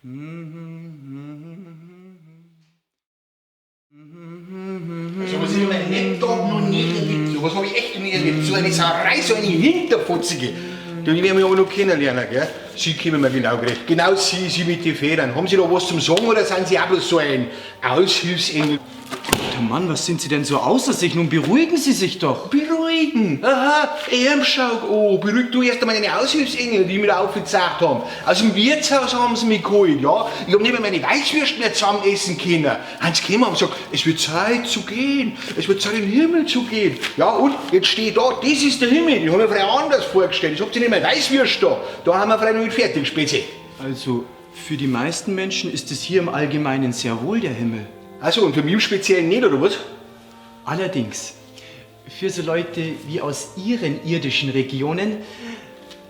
So was hab ich in meinem Lebtag noch nie erlebt. So was hab ich echt noch nie erlebt. So eine Sauerei, so eine Hinterfotzige. Die werden wir aber noch kennenlernen, gell? Sie kommen mir genau gerecht. Genau Sie, Sie mit den Federn. Haben Sie da was zum Sagen oder sind Sie auch bloß so ein Aushilfsengel? Guter Mann, was sind Sie denn so außer sich? Nun beruhigen Sie sich doch. Beruhigen! Aha, Ermschauk, oh, beruhig du erst einmal deine Aushilfsengel, die mich da aufgezeigt haben. Aus dem Wirtshaus haben sie mich geholt, ja. Ich hab nicht mehr meine Weißwürste mehr zusammen essen können. Hans gekommen und gesagt, es wird Zeit zu gehen, es wird Zeit in den Himmel zu gehen. Ja, und jetzt stehe ich da, das ist der Himmel, den hab ich mir frei anders vorgestellt. Ich hab sie nicht mehr Weißwürste da. Da haben wir frei noch nicht fertig, Spezi. Also, für die meisten Menschen ist es hier im Allgemeinen sehr wohl der Himmel. Also, und für mich im Speziellen nicht, oder was? Allerdings, für so Leute wie aus Ihren irdischen Regionen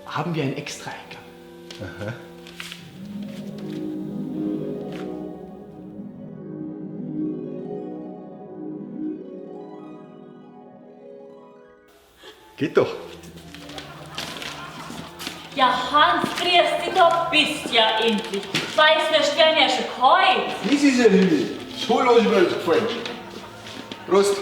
haben wir einen extra Eingang. Geht doch. Ja, Hans, grüß dich, da bist ja endlich. Weißwürst werden ja schon kalt. Das ist ein Himmel. So lass ich mir das gefallen. Prost.